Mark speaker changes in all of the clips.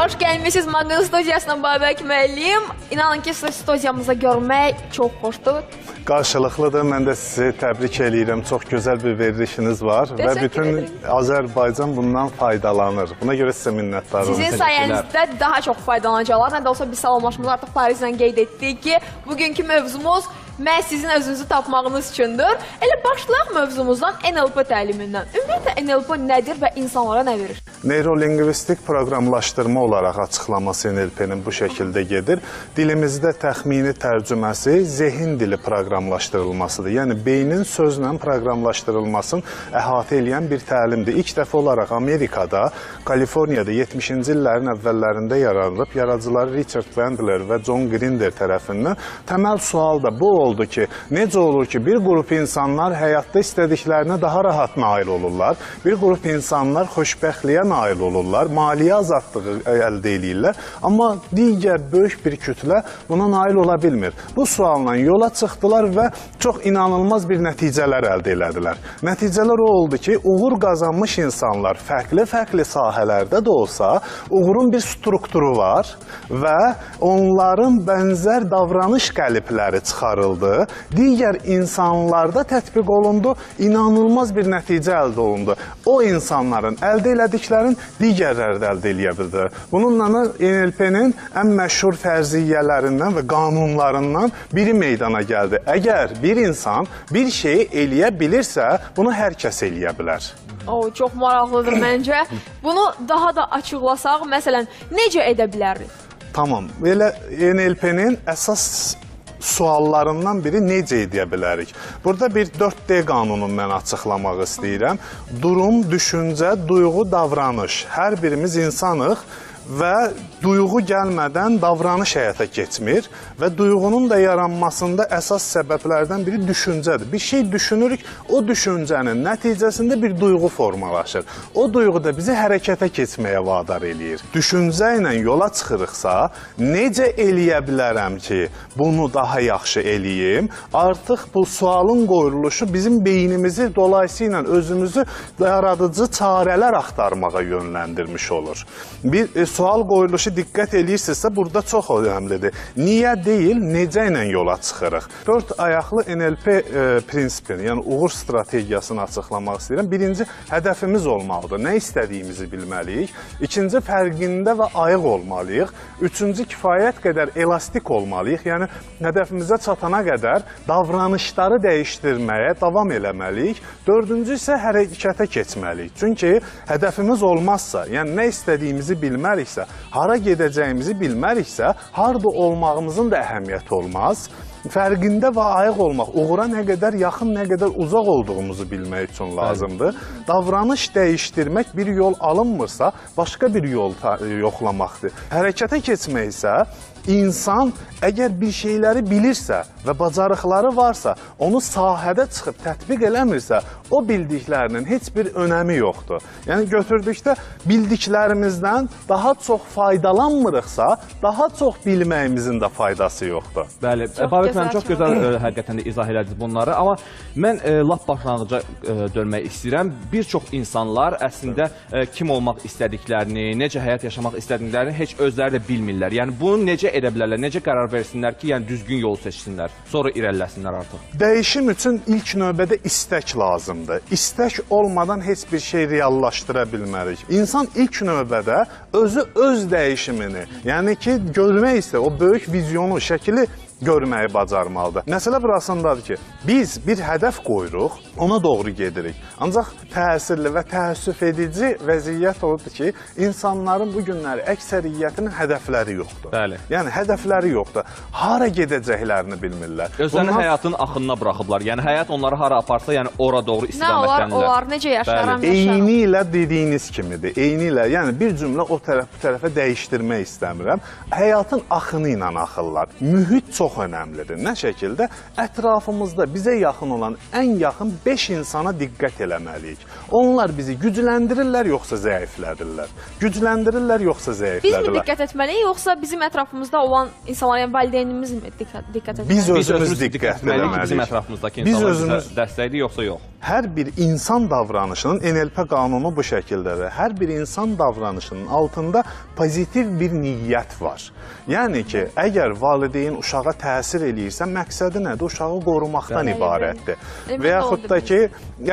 Speaker 1: Xoş gəlmişsiniz Maqnit studiyasına Babək müəllim. İnanın ki, sizi studiyamızda görmək çox xoşdur.
Speaker 2: Qarşılıqlıdır. Mən də sizi təbrik eləyirəm. Çox gözəl bir verilişiniz var və bütün Azərbaycan bundan faydalanır. Buna görə sizə minnətdarım.
Speaker 1: Sizin sayənizdə daha çox faydalanacaqlar. Nə də olsa biz salamlaşmamızı artıq Parislə qeyd etdik ki, bugünkü mövzumuz məhz sizin özünüzü tapmağınız üçündür. Elə başlayaq mövzumuzdan, NLP təlimindən. Ümumiyyətlə NLP nədir və insanlara nə verir?
Speaker 2: Neyrolingvistik proqramlaşdırma olaraq açıqlaması NLP-nin bu şəkildə gedir. Dilimizdə təxmini tərcüməsi zehin dili proqramlaşdırılmasıdır. Yəni beynin sözlə proqramlaşdırılmasını əhatə eləyən bir təlimdir. İlk dəfə olaraq Amerikada, Kaliforniyada 70-ci illərin əvvəllərində yaranılıb. Yaradıcıları Richard Bandler və John Grinder tərəfindən. Təməl sual da bu oldu ki, necə olur ki, bir qrup insanlar həyatda istədiklərinə daha rahat nail olurlar, bir qrup insanlar xoşbəxtliyə nail olurlar, maliyyə azadlığı əldə eləyirlər, amma digər böyük bir kütlə buna nail ola bilmir. Bu sualla yola çıxdılar və çox inanılmaz bir nəticələr əldə elədilər. Nəticələr o oldu ki, uğur qazanmış insanlar fərqli-fərqli sahələrdə də olsa, uğurun bir strukturu var və onların bənzər davranış qəlibləri çıxarıldı. Digər insanlarda tətbiq olundu, inanılmaz bir nəticə əldə olundu. O insanların əldə elədiklərin digərləri də əldə eləyə bildilər. Bununla NLP-nin ən məşhur fərziyyələrindən və qanunlarından biri meydana gəldi. Əgər bir insan bir şeyi eləyə bilirsə, bunu hər kəs eləyə bilər.
Speaker 1: O, çox maraqlıdır məncə. Bunu daha da açıqlasaq, məsələn, necə edə bilərik?
Speaker 2: Tamam. Belə NLP-nin əsas suallarından biri necə edə bilərik? Burada bir 4D qanunu mən açıqlamaq istəyirəm. Durum, düşüncə, duyğu, davranış. Hər birimiz insanıq və duyğu gəlmədən davranış həyata keçmir və duyğunun da yaranmasında əsas səbəblərdən biri düşüncədir. Bir şey düşünürük, o düşüncənin nəticəsində bir duyğu formalaşır. O duyğu da bizi hərəkətə keçməyə vadar eləyir. Düşüncə ilə yola çıxırıqsa, necə eləyə bilərəm ki, bunu daha yaxşı eləyim? Artıq bu sualın qoyuluşu bizim beynimizi dolayısıyla özümüzü yaradıcı çarələr axtarmağa yönləndirmiş olur. Bir sual qoyuluşu diqqət eləyirsinizsə, burada çox önəmlidir. Niyə deyil, necə ilə yola çıxırıq? 4 ayaqlı NLP prinsipini, yəni uğur strategiyasını açıqlamaq istəyirəm. Birinci, hədəfimiz olmalıdır. Nə istədiyimizi bilməliyik. İkinci, fərqində və ayıq olmalıyıq. Üçüncü, kifayət qədər elastik olmalıyıq. Yəni, hədəfimizə çatana qədər davranışları dəyişdirməyə davam eləməliyik. Dördüncü isə hərəkətə keçməliyik. Çünki hədəfimiz olmazsa, yəni nə istədiyimizi bilməriksə, hara gedəcəyimizi bilməriksə, harda olmağımızın da əhəmiyyəti olmaz. Fərqində və ayıq olmaq, uğura nə qədər yaxın, nə qədər uzaq olduğumuzu bilmək üçün lazımdır. Davranış dəyişdirmək bir yol alınmırsa, başqa bir yol yoxlamaqdır. Hərəkətə keçmək isə insan əgər bir şeyləri bilirsə və bacarıqları varsa, onu sahədə çıxıb tətbiq eləmirsə, o bildiklərinin heç bir önəmi yoxdur. Yəni götürdükdə bildiklərimizdən daha çox faydalanmırıqsa, daha çox bilməyimizin də faydası yoxdur.
Speaker 3: Bəli, Babək müəllim, çox gözəl həqiqətən də izah elədiniz bunları, amma mən lap başlanğıca dönmək istəyirəm. Bir çox insanlar əslində kim olmaq istədiklərini, necə həyat yaşamaq istədiklərini heç özləri də bilmirlər. Yəni bunu necə edə bilərlər, necə qərar versinlər ki, yəni düzgün yol seçsinlər, sonra irəliləsinlər artıq?
Speaker 2: Dəyişim üçün ilk növbədə istək lazımdır. İstək olmadan heç bir şey reallaşdıra bilmərik. İnsan ilk növbədə özü öz dəyişimini, yəni ki, görmək istər, o böyük vizyonu, şəkili görməyi bacarmalıdır. Məsələ burasındadır ki, biz bir hədəf qoyuruq, ona doğru gedirik. Ancaq təsirli və təəssüf edici vəziyyət odur ki, insanların bu günləri əksəriyyətinin hədəfləri yoxdur.
Speaker 3: Bəli.
Speaker 2: Yəni, hədəfləri yoxdur. Hara gedəcəklərini bilmirlər.
Speaker 3: Özlərini həyatın axınına buraxıblar. Yəni, həyat onları hara aparsa, yəni ora doğru istiqamətlənirlər.
Speaker 1: Nə olar, olar, necə yaşaram, yaşaram.
Speaker 2: Eyni ilə dediyiniz kimidir. Eyni ilə, yəni bir cümlə o tərəf, bu tərəfə dəyişdirmək istəmirəm. Həyatın axını ilə axırlar. Mühit çox önəmlidir. Nə şəkildə? Ətrafımızda bizə yaxın olan ən yaxın 5 insana diqqət eləməliyik. Onlar bizi gücləndirirlər yoxsa zəiflədirlər? Gücləndirirlər yoxsa zəiflədirlər?
Speaker 1: Biz mi diqqət etməliyik, yoxsa bizim ətrafımızda olan insanlar, yəni valideynimiz mi diqqət etməliyik?
Speaker 2: Biz özümüz diqqət etməliyik.
Speaker 3: Bizim ətrafımızdakı insanlar bizə dəstəkdir yoxsa yox?
Speaker 2: Hər bir insan davranışının, NLP qanunu bu şəkildədir. Hər bir insan davranışının altında pozitiv bir niyyət var. Yəni ki, əgər valideyn uşağa təsir eləyirsə, məqsədi nədir? Uşağı qorumaqdan ibarətdir. Və yaxud da ki,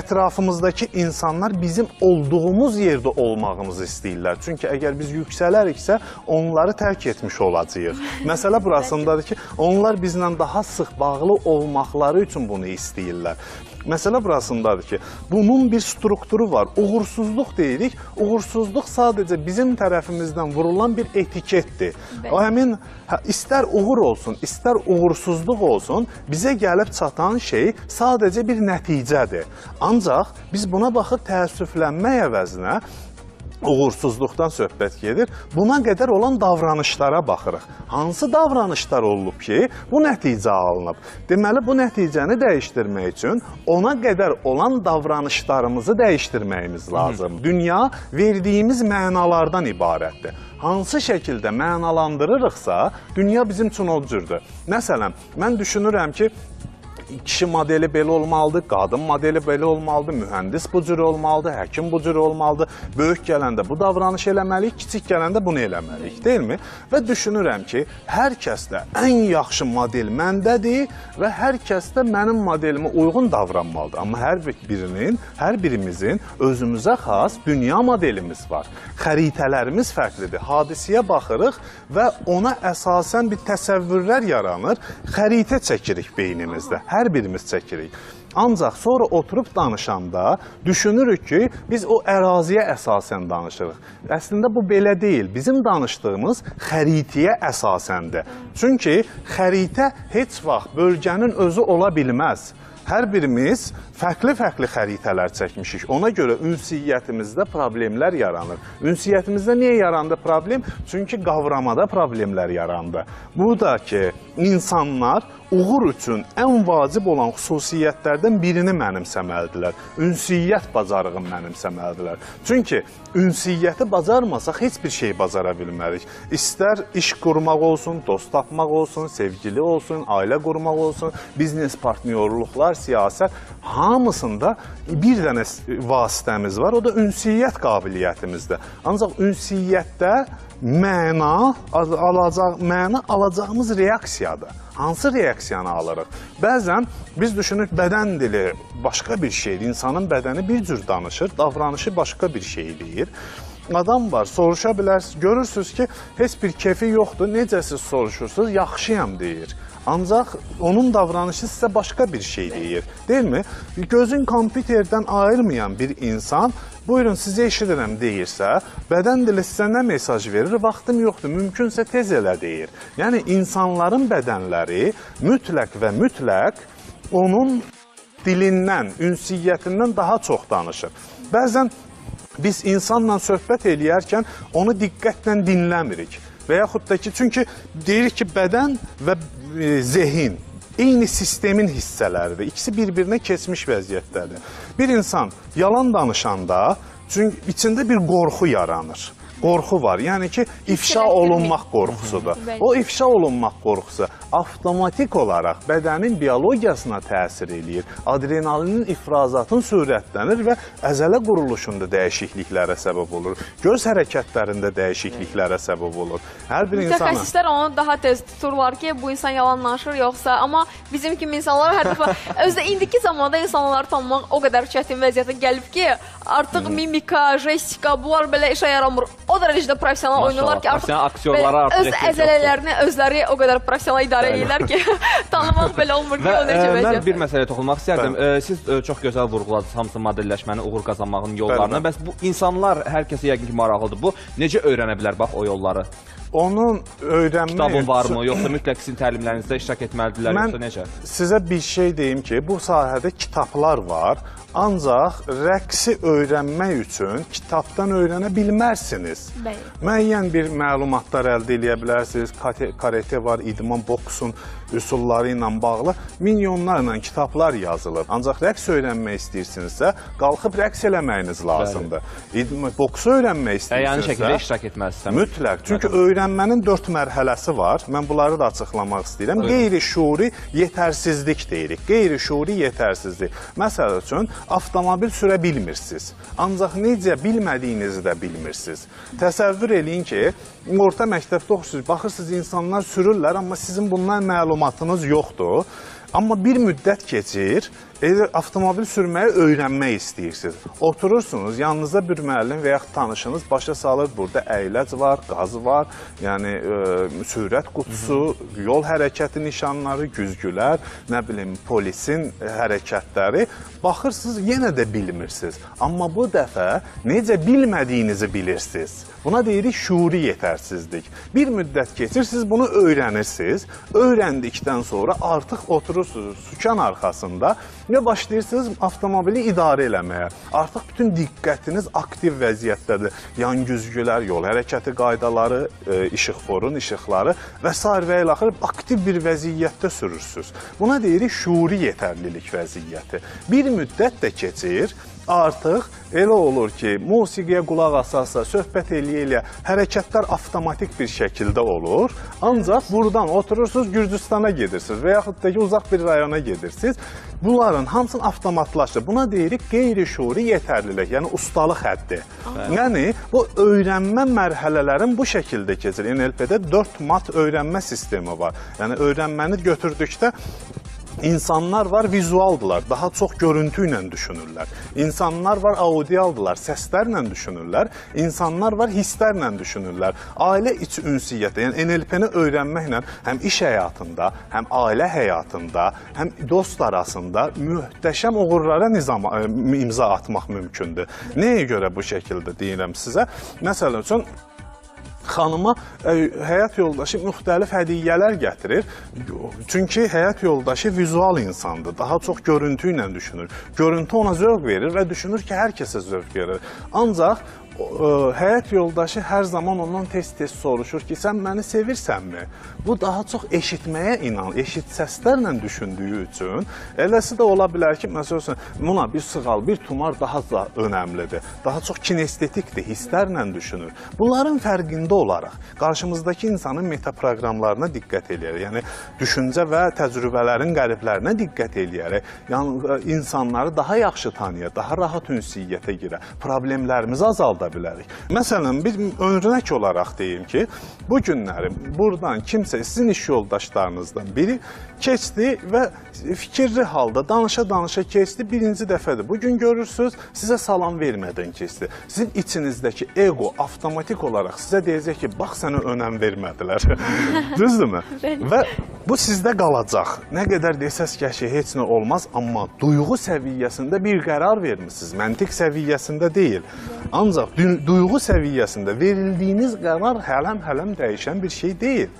Speaker 2: ətrafımızdakı insanlar bizim olduğumuz yerdə olmağımızı istəyirlər. Çünki əgər biz yüksələriksə, onları tərk etmiş olacağıq. Məsələ burasındadır ki, onlar bizlə daha sıx bağlı olmaqları üçün bunu istəyirlər. Məsələ burasındadır ki, bunun bir strukturu var. Uğursuzluq deyirik. Uğursuzluq sadəcə bizim tərəfimizdən vurulan bir etiketdir. O həmin istər uğur olsun, istər uğursuzluq olsun, bizə gəlib çatan şey sadəcə bir nəticədir. Ancaq biz buna baxıb təəssüflənmək əvəzinə uğursuzluqdan söhbət gedir. Buna qədər olan davranışlara baxırıq. Hansı davranışlar olub ki, bu nəticə alınıb? Deməli, bu nəticəni dəyişdirmək üçün ona qədər olan davranışlarımızı dəyişdirməyimiz lazım. Dünya verdiyimiz mənalardan ibarətdir. Hansı şəkildə mənalandırırıqsa, dünya bizim üçün o cürdür. Məsələn, mən düşünürəm ki, kişi modeli belə olmalıdır, qadın modeli belə olmalıdır, mühəndis bu cür olmalıdır, həkim bu cür olmalıdır. Böyük gələndə bu davranış eləməliyik, kiçik gələndə bunu eləməliyik, deyilmi? Və düşünürəm ki, hər kəsdə ən yaxşı model məndədir və hər kəsdə mənim modelimə uyğun davranmalıdır. Amma hər birimizin özümüzə xas dünya modelimiz var. Xəritələrimiz fərqlidir. Hadisəyə baxırıq və ona əsasən bir təsəvvürlər yaranır. Xəritə çəkirik beynimizdə. Hər birimiz çəkirik. Ancaq sonra oturub danışanda düşünürük ki, biz o əraziyə əsasən danışırıq. Əslində bu belə deyil. Bizim danışdığımız xəritəyə əsasəndir. Çünki xəritə heç vaxt bölgənin özü ola bilməz. Hər birimiz fərqli-fərqli xəritələr çəkmişik. Ona görə ünsiyyətimizdə problemlər yaranır. Ünsiyyətimizdə niyə yarandı problem? Çünki qavramada problemlər yarandı. Bu da ki, insanlar uğur üçün ən vacib olan xüsusiyyətlərdən birini mənimsəməlidirlər. Ünsiyyət bacarığını mənimsəməlidirlər. Çünki ünsiyyəti bacarmasaq heç bir şey bacara bilmərik. İstər iş qurmaq olsun, dost tapmaq olsun, sevgili olsun, ailə qurmaq olsun, biznes partnyorluqlar, siyasət, hamısında bir dənə vasitəmiz var, o da ünsiyyət qabiliyyətimizdir. Ancaq ünsiyyətdə məna alacağımız reaksiyadır. Hansı reaksiyanı alırıq? Bəzən biz düşünürük, bədən dili başqa bir şeydir. İnsanın bədəni bir cür danışır, davranışı başqa bir şey deyir. Adam var, soruşa bilərsiniz, görürsünüz ki, heç bir kefi yoxdur, necə siz soruşursunuz, yaxşıyam deyir. Ancaq onun davranışı sizə başqa bir şey deyir, deyilmi? Gözün kompüterdən ayırmayan bir insan, buyurun sizə eşidirəm deyirsə, bədən dili sizə nə mesaj verir? Vaxtım yoxdur, mümkünsə tez elə deyir. Yəni, insanların bədənləri mütləq və mütləq onun dilindən, ünsiyyətindən daha çox danışır. Bəzən biz insanla söhbət eləyərkən onu diqqətlə dinləmirik. Və yaxud da ki, çünki deyirik ki, bədən və zehin eyni sistemin hissələridir. İkisi bir-birinə keçmiş vəziyyətdədir. Bir insan yalan danışanda, çünki içində bir qorxu yaranır. Qorxu var, yəni ki, ifşa olunmaq qorxusudur. O ifşa olunmaq qorxusu avtomatik olaraq bədənin biologiyasına təsir eləyir. Adrenalinin ifrazatın sürətlənir və əzələ quruluşunda dəyişikliklərə səbəb olur. Göz hərəkətlərində dəyişikliklərə səbəb olur. Hər bir insana...
Speaker 1: Mütəxəssislər onu daha tez tuturlar ki, bu insan yalan danışır yoxsa, amma bizim kimi insanlar hər dəfə... Özdə indiki zamanda insanları tanımaq o qədər çətin vəziyyətə gəlib ki, artıq mimika, jestika, bunlar belə işə yaramır. O dərəcədə professional oynayırlar ki, artıq öz əzələlərini özləri o qədər professional idarə edirlər ki, tanımaq belə olmur ki, o necə vəziyyətdir.
Speaker 3: Mən bir məsələyə toxunmaq istərdim. Siz çox gözəl vurğuladınız hamısı modelləşməni, uğur qazanmağın yollarını. Bəs bu insanlar, hər kəsə yəqin ki, maraqlıdır bu. Necə öyrənə bilər bax o yolları?
Speaker 2: Onun öyrənmək
Speaker 3: kitabı varmı, yoxsa mütləq sizin təlimlərinizdə iştirak etməlidirlər, yoxsa necə?
Speaker 2: Mən sizə bir şey deyim ki, bu sahədə kitablar var, ancaq rəqsi öyrənmək üçün kitabdan öyrənə bilmərsiniz. Müəyyən bir məlumatlar əldə eləyə bilərsiniz, karate var, idman, boksun üsulları ilə bağlı milyonlarla kitablar yazılır. Ancaq rəqs öyrənmək istəyirsinizsə, qalxıb rəqs eləməyiniz lazımdır. Boksu öyrənmək istəyirsinizsə...
Speaker 3: Əyani şəkildə iştirak etməlisiniz.
Speaker 2: Mütləq. Çünki öyrənmənin 4 mərhələsi var. Mən bunları da açıqlamaq istəyirəm. Qeyri-şuuri yetərsizlik deyirik. Qeyri-şuuri yetərsizlik. Məsəl üçün, avtomobil sürə bilmirsiniz. Ancaq necə bilmədiyinizi də bilmirsiniz. Təsəvvür eləyin ki, orta məktəbdə oxuyursunuz, baxırsınız, insanlar sürürlər, amma sizin bundan məlumatınız yoxdur. Amma bir müddət keçir, avtomobil sürməyi öyrənmək istəyirsiniz. Oturursunuz, yanınızda bir müəllim və yaxud tanışınız başa salır, burada əyləc var, qaz var, yəni sürət qutusu, yol hərəkəti nişanları, güzgülər, nə bilim, polisin hərəkətləri. Baxırsınız, yenə də bilmirsiniz. Amma bu dəfə necə bilmədiyinizi bilirsiniz. Buna deyirik şuuri yetərsizlik. Bir müddət keçir, siz bunu öyrənirsiniz. Öyrəndikdən sonra artıq oturursunuz sükan arxasında və başlayırsınız avtomobili idarə eləməyə. Artıq bütün diqqətiniz aktiv vəziyyətdədir. Yan güzgülər, yol hərəkəti qaydaları, işıqforun işıqları və sair və ilaxır aktiv bir vəziyyətdə sürürsünüz. Buna deyirik şuuri yetərlilik vəziyyəti. Bir müddət də keçir, artıq elə olur ki, musiqiyə qulaq asarsa, söhbət eləyə-eləyə, hərəkətlər avtomatik bir şəkildə olur. Ancaq buradan oturursunuz, Gürcüstana gedirsiniz və yaxud da ki, uzaq bir rayona gedirsiniz. Bunların hamısını avtomatlaşdır. Buna deyirik qeyri-şuuri yetərlilik, yəni ustalıq həddi. Yəni, bu öyrənmə mərhələlərin bu şəkildə keçir. NLP-də 4 mat öyrənmə sistemi var. Yəni, öyrənməni götürdükdə İnsanlar var, vizualdılar, daha çox görüntü ilə düşünürlər. İnsanlar var, audialdılar, səslərlə düşünürlər. İnsanlar var, hisslərlə düşünürlər. Ailə içi ünsiyyətə, yəni NLP-ni öyrənməklə həm iş həyatında, həm ailə həyatında, həm dost arasında mühtəşəm uğurlara imza atmaq mümkündür. Nəyə görə bu şəkildə deyirəm sizə? Məsəl üçün, xanıma həyat yoldaşı müxtəlif hədiyyələr gətirir. Çünki həyat yoldaşı vizual insandır. Daha çox görüntü ilə düşünür. Görüntü ona zövq verir və düşünür ki, hər kəsə zövq verir. Ancaq həyat yoldaşı hər zaman ondan tez-tez soruşur ki, sən məni sevirsənmi? Bu daha çox eşitməyə inan, eşit səslərlə düşündüyü üçün eləsi də ola bilər ki, məsəl üçün, buna bir sığal, bir tumar daha da önəmlidir. Daha çox kinestetikdir, hisslərlə düşünür. Bunların fərqində olaraq qarşımızdakı insanın metaproqramlarına diqqət eləyərək, yəni düşüncə və təcrübələrin qəliblərinə diqqət eləyərək, yəni insanları daha yaxşı tanıya, daha rahat ünsiyyətə girə, problemlərimizi azalda bilərik. Məsələn, bir örnək olaraq deyim ki, bu günləri buradan kimsə sizin iş yoldaşlarınızdan biri keçdi və fikirli halda danışa-danışa keçdi, birinci dəfədir. Bugün görürsünüz, sizə salam vermədən keçdi. Sizin içinizdəki ego avtomatik olaraq sizə deyəcək ki, bax sənə önəm vermədilər. Düzdürmü? Və bu sizdə qalacaq. Nə qədər desəz ki, heç nə olmaz, amma duyğu səviyyəsində bir qərar vermişsiniz, məntiq səviyyəsində deyil. Ancaq duyğu səviyyəsində verildiyiniz qərar hələm-hələm dəyişən bir şey deyil.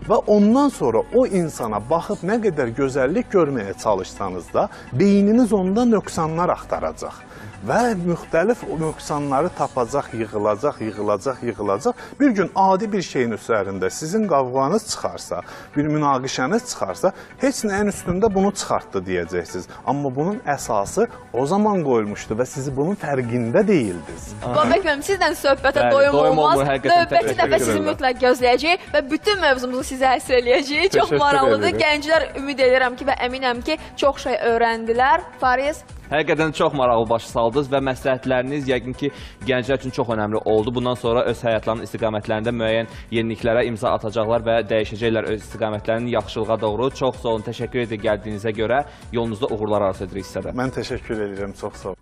Speaker 2: Və ondan sonra o insana baxıb nə qədər gözəllik görməyə çalışsanız da, beyniniz onda nöqsanlar axtaracaq. Və müxtəlif nöqsanları tapacaq, yığılacaq, yığılacaq, yığılacaq. Bir gün adi bir şeyin üzərində sizin qavğanız çıxarsa, bir münaqişəniz çıxarsa, heç nəyin üstündə bunu çıxartdı deyəcəksiniz. Amma bunun əsası o zaman qoyulmuşdu və sizi bunun fərqində deyildiniz.
Speaker 1: Babək müəllim, sizlə söhbətə doyum olmaz. Növbəti dəfə sizi mütləq gözləyəcəyik və bütün mövzumuzu sizə həsr eləyəcəyik. Çox maraqlıdır. Gənclər ümid edirəm ki və əminəm ki, çox şey öyrəndilər. Fariz?
Speaker 3: Həqiqətən çox maraqlı başa saldınız və məsləhətləriniz yəqin ki, gənclər üçün çox önəmli oldu. Bundan sonra öz həyatlarının istiqamətlərində müəyyən yeniliklərə imza atacaqlar və dəyişəcəklər öz istiqamətlərinin yaxşılığa doğru. Çox sağ olun, təşəkkür edirik gəldiyinizə görə. Yolunuzda uğurlar arzu edirik sizə də.
Speaker 2: Mən təşəkkür edirəm, çox sağ olun.